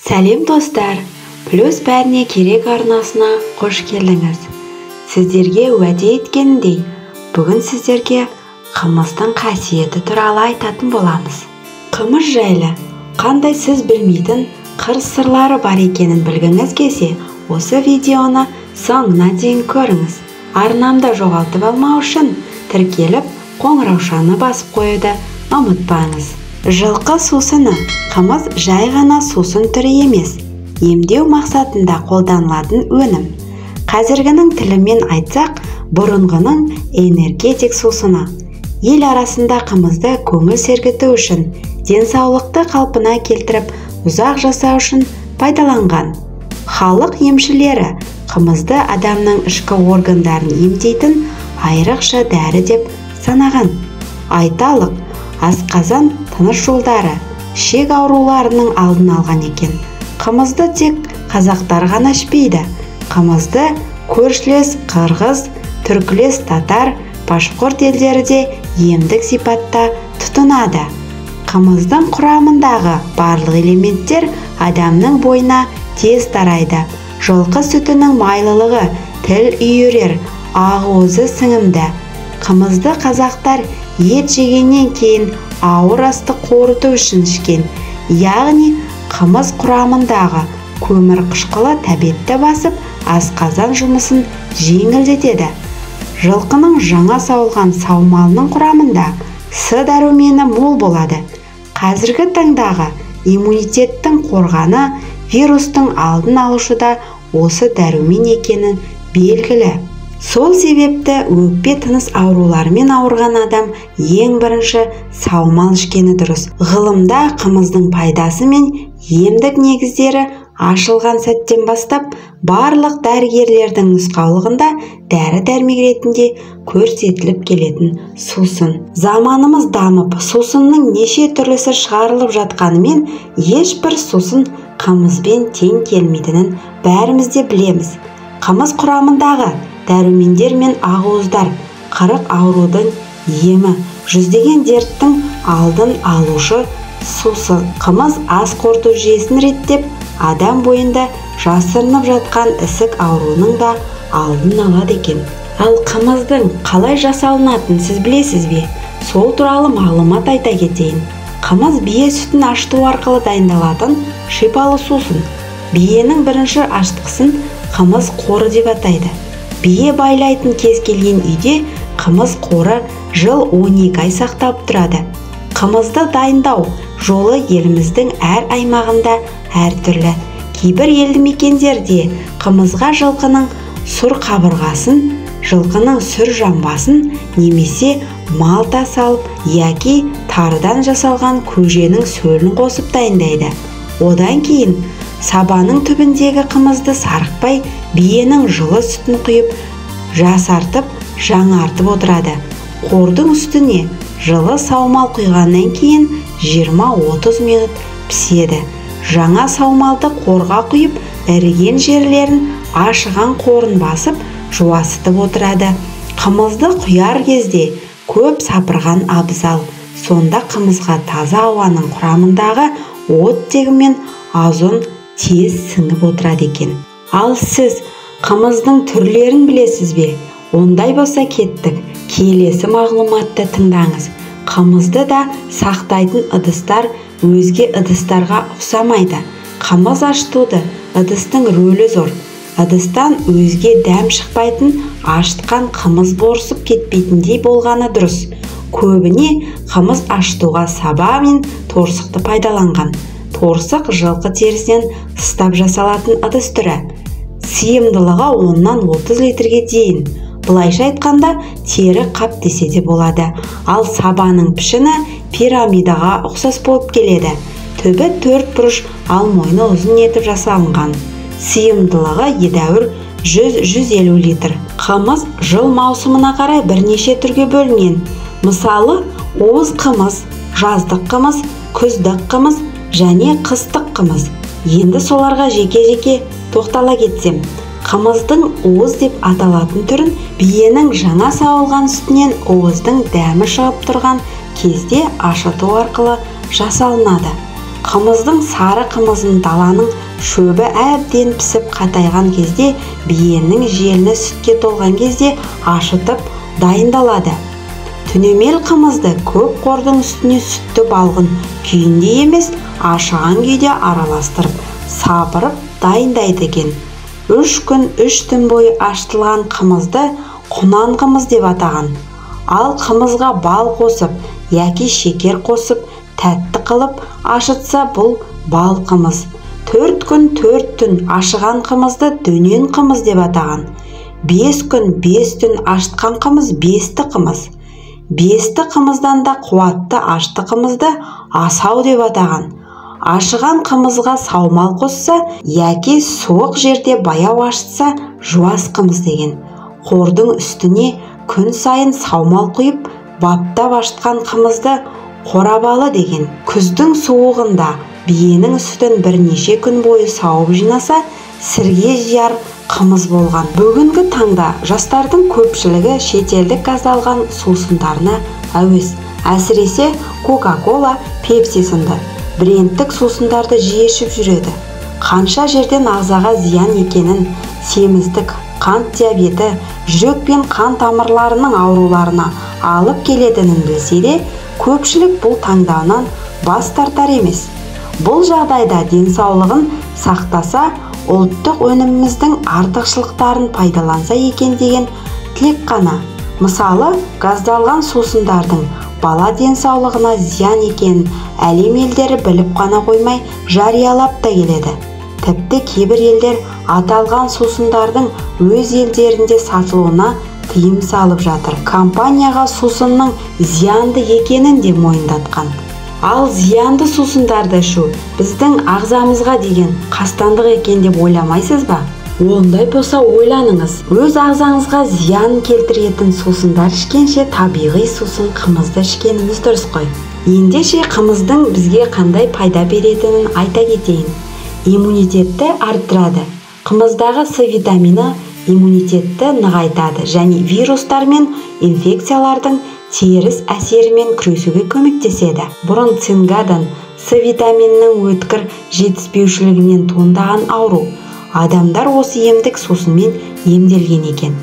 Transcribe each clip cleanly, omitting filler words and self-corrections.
Сәлем достар, Плюс бәріне керек арнасына қош келдіңіз. Сіздерге уәде еткенімдей, бүгін сіздерге қымыздың қасиеті туралы айтатын боламыз. Қымыз жайлы қандай сіз білмейтін қыр-сырлары бар екенін білгіңіз келсе, осы видеоны соңына дейін көріңіз. Арнамды жоғалтып алмау үшін тіркеліп, қоңыраушаны басып қоюды ұмытпаңыз. Жылқы сусыны қымыз жай ғана сусын түрі емес, емдеу мақсатында қолданылатын өнім. Қазіргінің тілімен айтсақ, бұрынғының энергетик сусыны. Ел арасында қымызды көңіл сергіту үшін, денсаулықты қалпына келтіріп, ұзақ жасау үшін пайдаланған. Халық емшілері қымызды адамның ішкі органдарын емдейтін айрықша дәрі деп санаған. Айталық, асқазан тыныс жолдары, ішек ауруларының алдын алған екен. Қымызды тек қазақтар ғана ішпейді. Қымызды көршілес қырғыз, түркілес татар, башқұрт елдері де емдік сипатта тұтынады. Қымыздың құрамындағы барлық элементтер адамның бойына тез тарайды. Жылқы сүтінің майлылығы тіл үйірер, ақуызы сіңімді. Қымызды қазақтар ет жегеннен кейін ауыр асты қорыту үшін ішкен. Яғни қымыз құрамындағы көмір қышқылы тәбетті басып, асқазан жұмысын жеңілдетеді. Жылқының жаңа сауылған саумалының құрамында С дәрумені мол болады. Қазіргі таңдағы иммунитеттің қорғаны, вирустың алдын алушы да осы дәрумен екенін белгілі. Сол себепті өкпе тыныс ауруларымен ауырған адам ең бірінші саумал ішкені дұрыс. Ғылымда қымыздың пайдасы мен емдік негіздері ашылған сәттен бастап, барлық дәрігерлердің нұсқаулығында дәрі-дәрмек ретінде көрсетіліп келетін сусын. Заманымыз дамып, сусынның неше түрлісі шығарылып жатқанымен, ешбір сусын қымызбен тең келмейтінін бәріміз де білеміз. Қымыз құрамындағы дәрумендер мен ақуыздар 40 аурудың емі, жүздеген дерттің алдын алушы сусын. Қымыз ас қорыту жүйесін реттеп, адам бойында жасырынып жатқан ісік ауруының да алдын алады екен. Ал қымыздың қалай жасалынатынын сіз білесіз бе? Сол туралы мағлұмат айта кетейін. Қымыз бие сүтін ашыту арқылы дайындалатын шипалы сусын. Биенің бірінші ашытқысын қымыз қоры деп атайды. Бие байлайтын кез келген үйде қымыз қоры жыл 12 ай сақталып тұрады. Қымызды дайындау жолы еліміздің әр аймағында әртүрлі. Кейбір елді мекендерде қымызға жылқының сұр қабырғасын, жылқының сүр жамбасын немесе малта салып, яки тарыдан жасалған көженің сөлін қосып дайындайды. Одан кейін сабаның түбіндегі қымызды сарықпай, биенің жылы сүтін құйып, жасартып, жаңартып отырады. Қордың үстіне жылы саумал құйғаннан кейін 20-30 минут піседі. Жаңа саумалды қорға құйып, іріген жерлерін ашыған қорын басып, жуасытып отырады. Қымызды құяр кезде көп сапырған абзал. Сонда қымызға таза ауаның құрамындағы оттегі мен озон тез сіңіп отырады екен. Ал сіз қымыздың түрлерін білесіз бе? Ондай болса кеттік. Келесі мағлұматты тыңдаңыз. Қымызды да сақтайтын ыдыстар өзге ыдыстарға ұқсамайды. Қымыз ашытуды ыдыстың рөлі зор. Ыдыстан өзге дәм шықпайтын, ашытқан қымыз борсып кетпейтіндей болғаны дұрыс. Көбіне қымыз ашытуға саба мен торсықты пайдаланған. Торсық жылқы терісінен тыстап жасалатын ыдыс түрі. Сыйымдылығы 10-30 литрге дейін. Былайша айтқанда, тері қап десе де болады. Ал сабаның пішіні пирамидаға ұқсас болып келеді. Түбі төрт бұрыш, ал мойны ұзын етіп жасалынған. Сыйымдылығы едәуір 100-150 литр. Қымыз жыл маусымына қарай бірнеше түрге бөлінген. Мысалы, уыз қымыз, жаздық қымыз, күздік қымыз және қыстық қымыз. Енді соларға жеке-жеке тоқтала кетсем, қымыздың уыз деп аталатын түрін биенің жаңа сауылған сүтінен уыздың дәмі шығып тұрған кезде ашыту арқылы жасалынады. Қымыздың сары қымызын даланың шөбі әбден пісіп қатайған кезде, биенің желіні сүтке толған кезде ашытып дайындалады. Түнемел қымызды көп қордың үстіне сүтті балғын күйінде емес, ашыған күйде араластырып, сапырып дайындайды екен. 3 күн 3 түн бойы ашытылған қымызды құнан қымыз деп атаған. Ал қымызға бал қосып, яки шекер қосып, тәтті қылып ашытса, бұл бал қымыз. 4 күн 4 түн ашыған қымызды дөнен қымыз деп атаған. 5 күн 5 түн ашытқан қымыз бесті қымыз. Бесті қымыздан да қуатты ашты қымызды асау деп атаған. Ашыған қымызға саумал қосса, яки суық жерде баяу ашытса, жуас қымыз деген. Қордың үстіне күн сайын саумал құйып, баптап ашытқан қымызды қорабалы деген. Күздің суығында биенің сүтін бірнеше күн бойы сауып жинаса, сірге жияр қымыз болған. Бүгінгі таңда жастардың көпшілігі шетелдік газдалған сусындарына әуес. Әсіресе Кока-Кола, Пепси сынды брендтік сусындарды жиі ішіп жүреді. Қанша жерден ағзаға зиян екенін, семіздік, қант диабеті, жүрек пен қан тамырларының ауруларына алып келетінін білсе де, көпшілік бұл таңдауынан бас тартар емес. Бұл жағдайда денсаулығын сақтаса, ұлттық өніміміздің артықшылықтарын пайдаланса екен деген тілек қана. Мысалы, газдалған сусындардың бала денсаулығына зиян екенін әлем елдері біліп қана қоймай жариялап та келеді. Тіпті кейбір елдер аталған сусындардың өз елдерінде сатылуына тыйым салып жатыр. Компанияға сусынның зиянды екенін де мойындатқан. Ал зиянды сусындарды ішу біздің ағзамызға деген қастандық екен деп ойламайсыз ба? Ондай болса ойланыңыз. Өз ағзаңызға зиян келтіретін сусындар ішкенше табиғи сусын қымызды ішкеніміз дұрыс қой. Ендеше қымыздың бізге қандай пайда беретінін айта кетейін. Иммунитетті арттырады. Қымыздағы С витамині иммунитетті нығайтады және вирустар мен инфекциялардың теріс әсерімен күресуге көмектеседі. Бұрын цингадан С витаминінің өткір жетіспеушілігінен туындаған ауру. Адамдар осы емдік сусынмен емделген екен.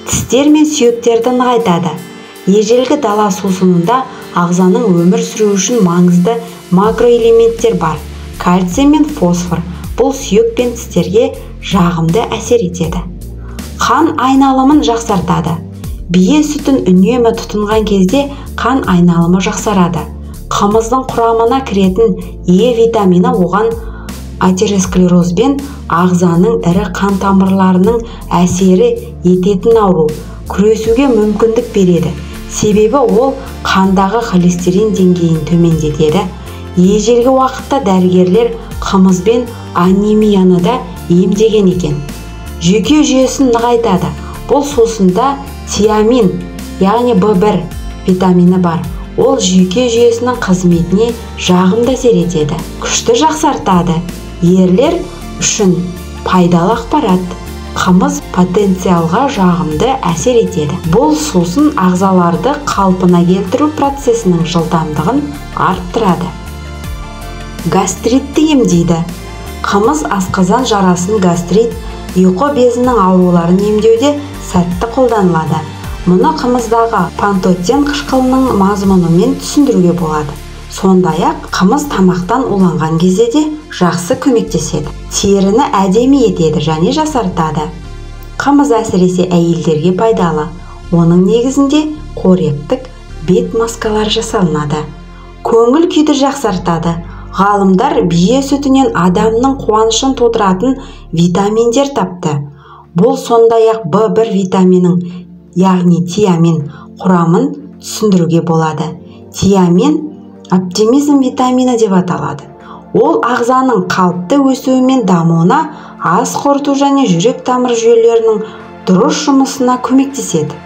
Тістер мен сүйектерді нығайтады. Ежелгі дала сусынында ағзаның өмір сүруі үшін маңызды макроэлементтер бар. Кальций мен фосфор. Бұл сүйек пен тістерге жағымды әсер етеді. Қан айналымын жақсартады. Бие сүтін үнемі тұтынған кезде қан айналымы жақсарады. Қымыздың құрамына кіретін Е витамині оған атеросклероз бен ағзаның ірі қан тамырларының әсері ететін ауру күресуге мүмкіндік береді. Себебі ол қандағы холестерин деңгейін төмендетеді. Ежелгі уақытта дәрігерлер қымызбен анемияны да емдеген екен. Жүйке жүйесін нығайтады. Бұл сусында тиамин, яғни B1 витамині бар. Ол жүйке жүйесінің қызметіне жағымды әсер етеді. Күшті жақсартады. Ерлер үшін пайдалы ақпарат. Қымыз потенциалға жағымды әсер етеді. Бұл сусын ағзаларды қалпына келтіру процесінің жылдамдығын арттырады. Гастритті емдейді. Қымыз асқазан жарасын, гастрит, ұйқы безінің ауруларын емдеуде сәтті қолданылады. Мұны қымыздағы пантотен қышқылының мазмұнымен түсіндіруге болады. Сондай-ақ қымыз тамақтан уланған кезде де жақсы көмектеседі. Теріні әдемі етеді және жасартады. Қымыз әсіресе әйелдерге пайдалы. Оның негізінде қоректік бет маскалары жасалынады. Көңіл күйді жақсартады. Ғалымдар бие сүтінен адамның қуанышын тудыратын витаминдер тапты. Бұл сондай-ақ B1 витаминінің, яғни тиамин құрамын түсіндіруге болады. Тиамин оптимизм витамині деп аталады. Ол ағзаның қалыпты өсуі мен дамуына, ас қорыту және жүрек тамыр жүйелерінің дұрыс жұмысына көмектеседі.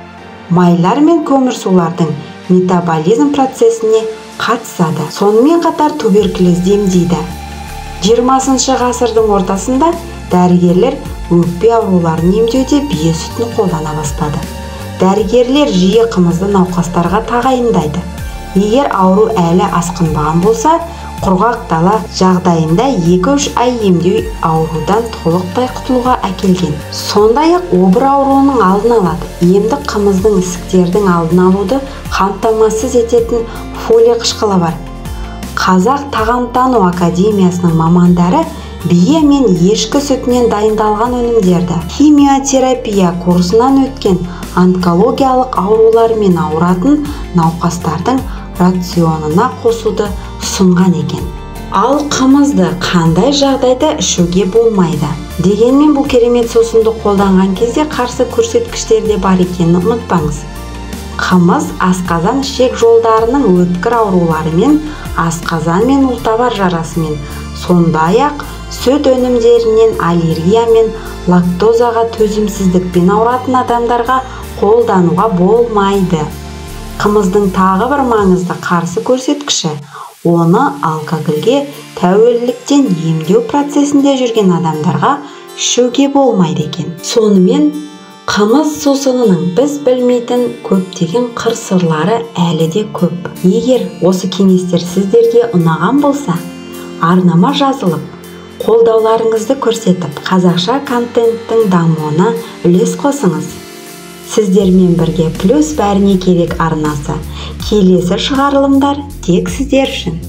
Майлар мен көмірсулардың метаболизм процесіне қатысады. Сонымен қатар туберкулезді емдейді. 20 ғасырдың ортасында дәрігерлер өкпе ауруларын емдеуде бие сүтін қолдана бастады. Дәрігерлер жиі қымызды науқастарға тағайындайды. Егер ауру әлі асқынбаған болса, Құрғақ дала жағдайында 2-3 ай емдеу аурудан толықтай құтылуға әкелген. Сондай-ақ обыр ауруының алдын алады. Емдік қымыздың ісіктердің алдын алуды қамтамасыз ететін фолий қышқылы бар. Қазақ тағамтану академиясының мамандары бие мен ешкі сүтінен дайындалған өнімдерді химиотерапия курсынан өткен онкологиялық аурулармен ауыратын науқастардың рационына қосуды ұсынған екен. Ал қымызды қандай жағдайда ішуге болмайды? Дегенмен бұл керемет сусынды қолданған кезде қарсы көрсеткіштер де бар екенін ұмытпаңыз. Қымыз асқазан ішек жолдарының өткір ауруларымен, асқазан мен ұлтабар жарасымен, сондай-ақ сүт өнімдерінен аллергия мен лактозаға төзімсіздікпен ауыратын адамдарға қолдануға болмайды. Қымыздың тағы бір маңызды қарсы көрсеткіші оны алкогольге тәуелділіктен емдеу процесінде жүрген адамдарға ішуге болмайды екен. Сонымен қымыз сусынының біз білмейтін көптеген қыр-сырлары әлі де көп. Егер осы кеңестер сіздерге ұнаған болса, арнама жазылып, қолдауларыңызды көрсетіп, қазақша контенттің дамуына үлес қосыңыз. Сіздермен бірге Плюс бәріне керек арнасы. Келесі шығарылымдар тек сіздер үшін.